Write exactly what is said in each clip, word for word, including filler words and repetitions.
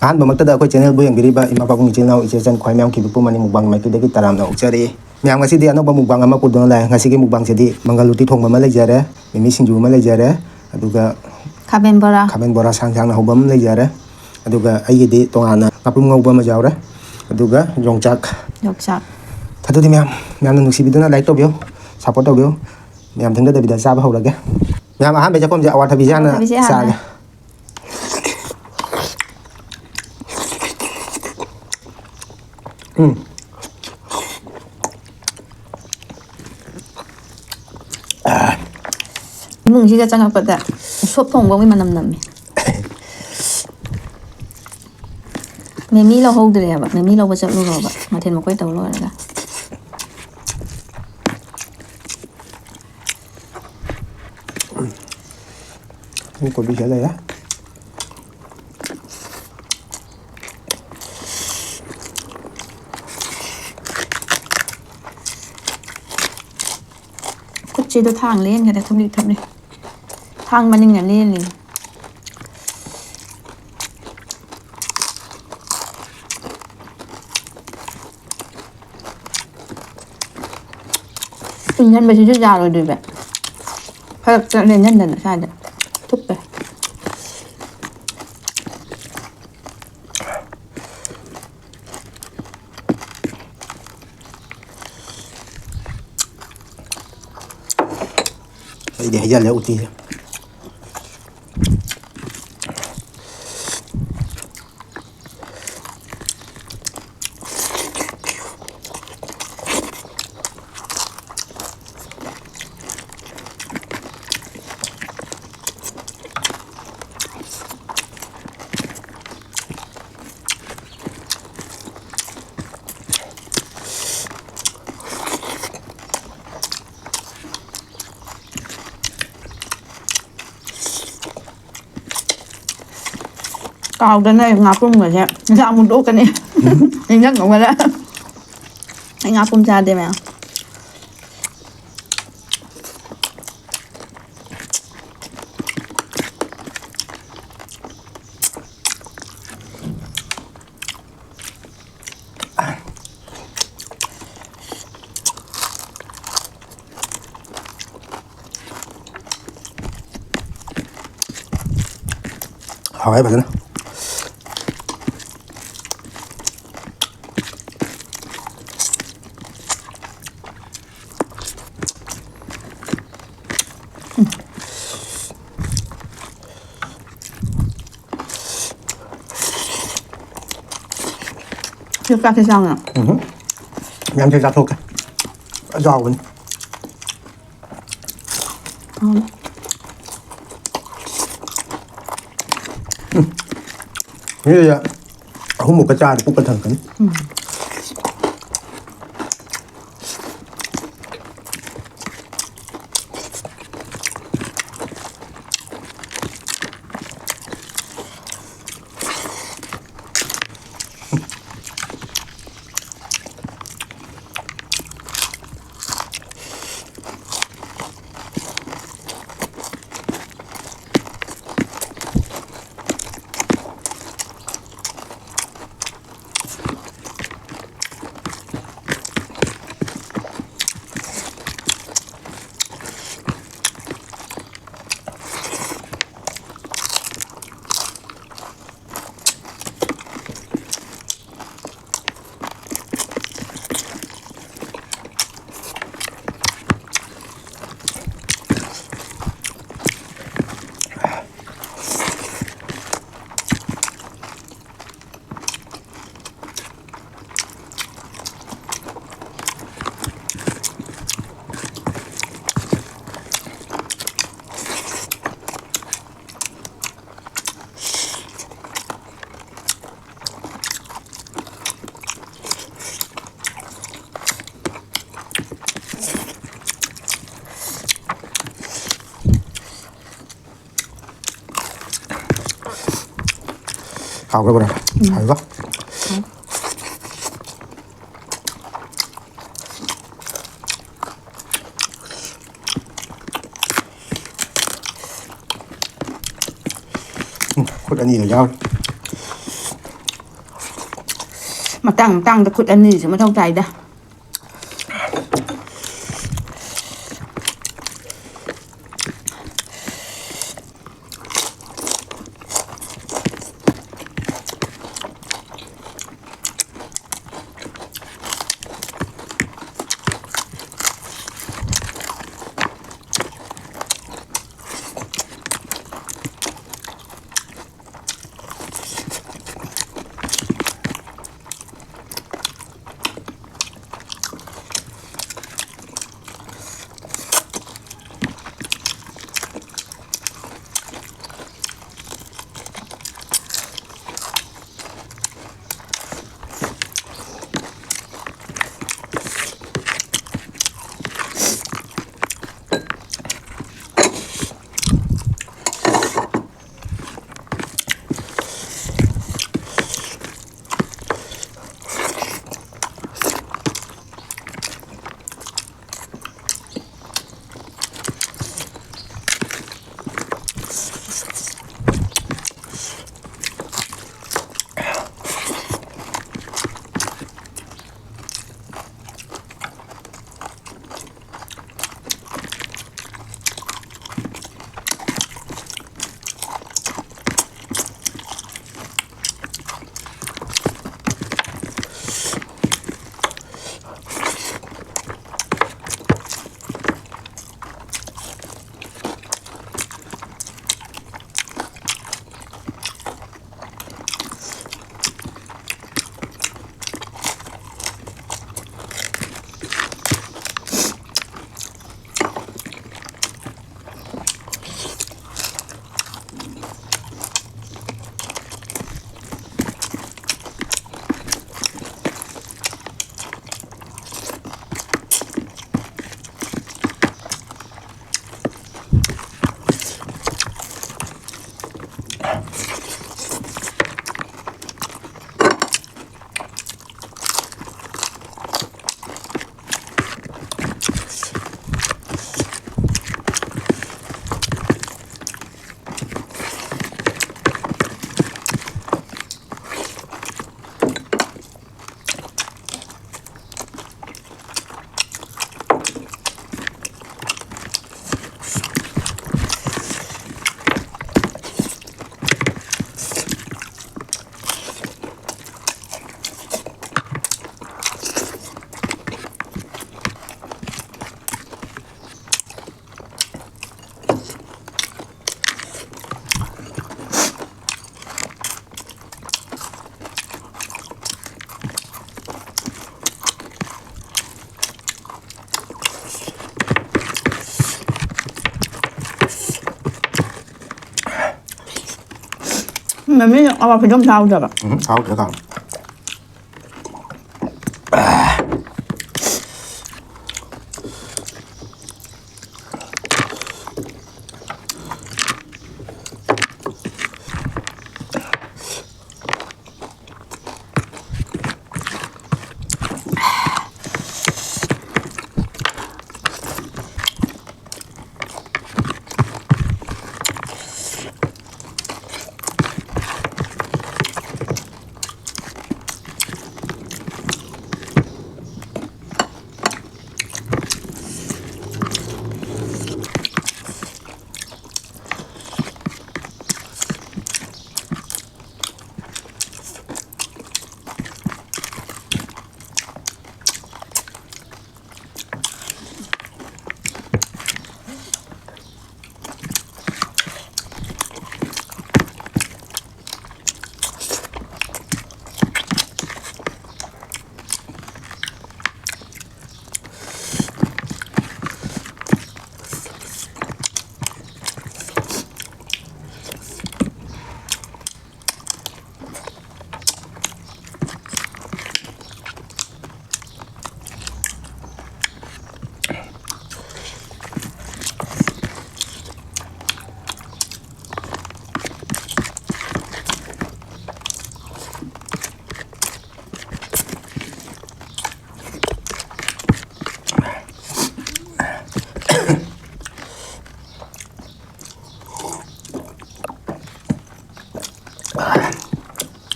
ꯑꯍꯥꯟꯕꯃꯛꯇꯗ ꯑꯩꯈꯣꯏ ꯆꯦꯅꯦꯜꯕꯨ ꯌꯦꯡꯕꯤꯔꯤꯕ ꯏꯃꯥ ꯄꯥꯕꯨꯡ ꯏꯆꯤꯜ ꯏꯅꯥꯎ ꯏꯆꯦ ꯏꯆꯟ ꯈ꯭ꯋꯥꯏ ꯃꯌꯥꯝ ꯈꯤꯕ ꯄꯨꯝꯅꯃꯛ ꯃꯨꯛꯕꯥꯡ ꯃꯥꯏꯀꯩꯗꯒꯤ ꯇꯔꯥꯝꯅ ꯑꯣꯛꯆꯔꯤ꯫ ꯃꯌꯥꯝ, ꯉꯁꯤꯗꯤ ꯑꯅꯧꯕ ꯃꯨꯛꯕꯥꯡ ꯑꯃ ꯄꯨꯗꯨꯅ ꯂꯥꯛꯑꯦ꯫ ꯉꯁꯤꯒꯤ ꯃꯨꯛꯕꯥꯡꯁꯤꯗꯤ ꯃꯪꯒꯜ ꯎꯇꯤ ꯊꯣꯡꯕ ꯑꯃ ꯂꯩꯖꯔꯦ, ꯃꯤꯃꯤ ꯁꯤꯡꯖꯨ ꯑꯃ ꯂꯩꯖꯔꯦ, ꯑꯗꯨꯒ ꯈꯥꯃꯦꯟ ꯕꯣꯔꯥ꯫ ꯈꯥꯃꯦꯟ ꯕꯣꯔꯥ ꯁꯥꯡ ꯁꯥꯡꯅ ꯍꯧꯕ ꯑꯃ ꯂꯩꯖꯔꯦ, ꯑꯗꯨꯒ ꯑꯩꯒꯤꯗꯤ ꯇꯣꯉꯥꯟꯅ ꯉꯥꯄ꯭ꯔꯨꯝ ꯉꯧꯕ ꯑꯃ ꯌꯥꯎꯔꯦ, ꯑꯗꯨꯒ ꯌꯣꯡꯆꯥꯛ꯫ ꯌꯣꯡꯆꯥꯛ꯫ ꯑꯗꯨꯗꯤ ꯃꯌꯥꯝ, ꯃꯌꯥꯝꯅ ꯅꯨꯡꯁꯤꯕꯤꯗꯨꯅ like ꯇꯧꯕꯤꯌꯨ, support ꯇꯧꯕꯤꯌꯨ꯫ ꯃꯌꯥꯝ ꯊꯦꯡꯊꯗꯕꯤꯗ ꯆꯥꯕ ꯍꯧꯔꯒꯦ꯫ ꯃꯌꯥꯝ, ꯑꯍꯥꯟꯕꯩ ꯆꯥꯛꯈꯣꯝꯁꯦ ꯑꯋꯥꯊꯕꯤꯁꯦ ꯍꯥꯟꯅ ꯑꯋꯥꯊꯕꯤꯁꯦ ꯍꯥꯟꯅ꯫ ꯆꯥꯒꯦ꯫ ꯎꯝ꯫ ꯏꯃꯨꯡꯁꯤꯗ ꯆꯪꯉꯛꯄꯗ ꯎꯁꯣꯞ ꯊꯣꯡꯕꯒꯤ ꯃꯅꯝ ꯅꯝꯃꯤ꯫ ꯃꯦꯃꯤ ꯂꯧꯍꯧꯗ꯭ꯔꯦꯕ, ꯃꯦꯃꯤ ꯂꯧꯕ ꯆꯠꯂꯨꯔꯣꯕ, ꯃꯊꯦꯜ ꯃꯀꯣꯏ ꯇꯧ ꯂꯣꯏꯔꯒ꯫ ꯀꯣꯕꯤꯁꯦ ꯂꯩꯔꯦ꯫ ꯈꯨꯠꯁꯤꯗ ꯊꯥꯡ ꯂꯦꯟꯒꯔꯦ, ꯊꯨꯞꯂꯤ ꯊꯨꯞꯂꯤ꯫ ꯊꯥꯡ ꯃꯅꯤꯡꯅ ꯂꯦꯜꯂꯤ꯫ ꯏꯪꯍꯟꯕꯁꯤꯁꯨ ꯌꯥꯔꯣꯏꯗꯣꯏꯕ꯫ ꯐꯔꯛꯇ ꯂꯦꯟꯍꯟꯗꯅ ꯁ꯭ꯋꯥꯏꯗ ꯊꯨꯞꯄꯦ꯫ ꯑꯩꯗꯤ ꯍꯩꯖꯜꯂꯦ ꯎꯇꯤꯁꯦ꯫ ꯀꯥꯎꯗꯅ ꯉꯥꯄ꯭ꯔꯨꯝꯒꯁꯦ ꯏꯟꯁꯥꯡ ꯑꯃꯨꯛ ꯇꯣꯛꯀꯅꯤ꯫ ꯅꯤꯡꯁꯤꯡꯉꯧꯒꯗ꯫ ꯑꯩ ꯉꯥꯄ꯭ꯔꯨꯝ ꯆꯥꯗꯦ ꯃꯌꯥꯝ꯫ ꯍꯥꯎꯋꯦ ꯐꯖꯅ꯫ ꯁꯤ ꯆꯥꯛꯁꯤ ꯆꯥꯎꯅ꯫ ꯎꯝ꯫ ꯌꯥꯝ ꯊꯤ ꯆꯥꯊꯣꯛꯀꯦ꯫ ꯆꯥꯎꯕꯅꯤ꯫ ꯎꯝ꯫ ꯃꯤꯗꯨꯗ ꯑꯍꯨꯝꯃꯨꯛꯀ ꯆꯥꯔꯗꯤ ꯄꯨꯛꯀ ꯊꯟꯒꯅꯤ꯫ ꯎꯝ꯫ ꯍꯥꯎꯈ꯭ꯔꯕ꯭ꯔꯥ? ꯎꯝ꯫ ꯍꯥꯎꯕ? ꯍꯥꯎ꯫ ꯎꯝ, ꯈꯨꯠ ꯑꯅꯤꯒ ꯌꯥꯎꯔꯦ꯫ ꯃꯇꯥꯡ ꯃꯇꯥꯡꯗ ꯈꯨꯠ ꯑꯅꯤꯁꯨ ꯃꯊꯧ ꯇꯥꯏꯗ꯫ ꯃꯃꯤ ꯑꯋꯥ ꯐꯗꯤꯒꯣꯝ ꯊꯥꯎꯗꯕ꯫ ꯎꯝ, ꯊꯥꯎꯗ꯭ꯔꯦ ꯀꯥꯡ꯫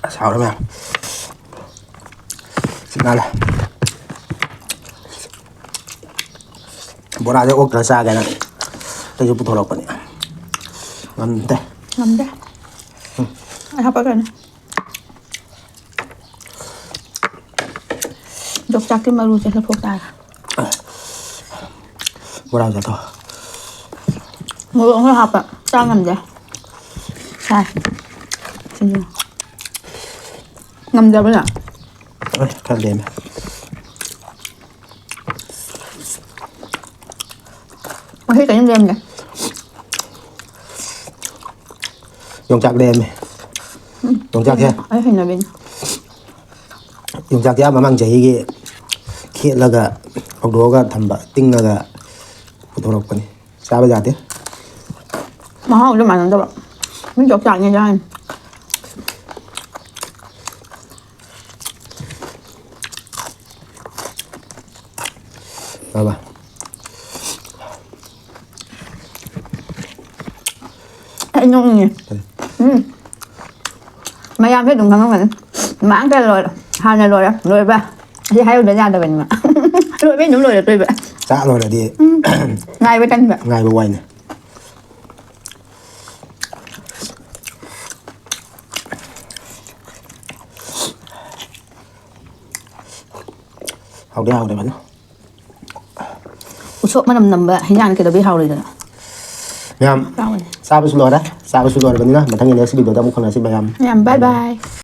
ꯑꯁ, ꯍꯥꯎꯔꯦ ꯃꯌꯥꯝ꯫ ꯁꯤ ꯅꯥꯜꯂꯦ꯫ ꯕꯣꯔꯥꯁꯦ ꯑꯣꯛꯇ꯭ꯔ ꯆꯥꯒꯦꯅ ꯑꯩꯁꯨ ꯄꯨꯊꯣꯔꯛꯄꯅꯤ꯫ ꯉꯝꯗꯦ꯫ ꯉꯝꯗꯦ꯫ ꯑꯩ ꯍꯥꯞꯄꯛꯀꯅꯤ꯫ ꯌꯣꯡꯆꯥꯛꯀꯤ ꯃꯔꯨꯁꯦ ꯂꯧꯊꯣꯛ ꯇꯥꯔꯦ꯫ ꯕꯣꯔꯥ ꯆꯥꯊꯣꯛ꯫ ꯃꯣꯔꯣꯛ ꯑꯃ ꯍꯥꯞꯄ ꯆꯥ ꯉꯝꯗꯦ꯫ ꯁꯥꯏ꯫ ꯁꯤꯡꯖꯨ꯫ ꯉꯝꯗꯕ꯭ꯔꯥ? ꯑꯦ, ꯈꯔ ꯂꯦꯝꯃꯦ꯫ ꯉꯁꯤ ꯀꯔꯤꯝ ꯂꯦꯝꯗꯦ꯫ ꯌꯣꯡꯆꯥꯛ ꯂꯦꯝꯃꯦ꯫ ꯌꯣꯡꯆꯥꯛꯁꯦ꯫ ꯑꯩ ꯍꯩꯅꯕꯤꯅꯤ꯫ ꯌꯣꯡꯆꯥꯛꯁꯦ ꯃꯃꯥꯡ ꯆꯍꯤꯒꯤ ꯈꯦꯠꯂꯒ ꯐꯧꯗꯣꯛꯑꯒ ꯊꯝꯕ, ꯇꯤꯡꯉꯒ ꯄꯨꯊꯣꯔꯛꯄꯅꯤ꯫ ꯆꯥꯕ ꯌꯥꯗꯦ꯫ ꯃꯍꯥꯎꯗꯣ ꯃꯥꯟꯅꯗꯕ꯫ ꯃꯤ ꯌꯣꯡꯆꯥꯛꯅꯦ ꯆꯥꯔꯤꯅꯤ꯫ ꯕꯥꯕꯥ꯫ ꯑꯩ ꯅꯣꯛꯅꯤꯡꯉꯦ꯫ ꯎꯝ꯫ ꯃꯌꯥꯝꯁꯨ ꯑꯗꯨꯝ ꯈꯪꯉꯝꯒꯅꯤ꯫ ꯃꯌꯥꯝ ꯀꯌꯥ ꯂꯣꯏꯔꯦ꯫ ꯍꯥꯟꯅ ꯂꯣꯏꯔꯦ꯫ ꯂꯣꯏꯕ꯫ ꯑꯁꯤ ꯍꯥꯏꯔꯨꯗ ꯌꯥꯗꯕꯅꯤꯕ꯫ ꯂꯣꯏꯕꯩ ꯑꯗꯨꯝ ꯂꯣꯏꯔꯛꯇꯣꯏꯕ꯫ ꯆꯥꯛ ꯂꯣꯏꯔꯗꯤ ꯉꯥꯏꯕ ꯇꯟꯕ꯫ ꯉꯥꯏꯕ ꯋꯥꯏꯅꯦ꯫ ꯍꯥꯎꯗꯤ ꯍꯥꯎꯔꯦ ꯐꯖꯅ꯫ ꯎꯁꯣꯞ ꯃꯅꯝ ꯅꯝꯕ ꯍꯤꯟꯖꯥꯡ ꯀꯩꯗꯧꯕꯩ ꯍꯥꯎꯔꯣꯏꯗꯅꯣ? ꯃꯌꯥꯝ ꯍꯥꯎꯕꯅꯦ꯫ ꯆꯥꯕꯁꯨ ꯂꯣꯏꯔꯦ꯫ ꯆꯥꯕꯁꯨ ꯂꯣꯏꯔꯕꯅꯤꯅ ꯃꯊꯪꯒꯤ next video ꯗ ꯑꯃꯨꯛ ꯈꯪꯅꯁꯤ ꯃꯌꯥꯝ꯫ ꯃꯌꯥꯝ bye bye꯫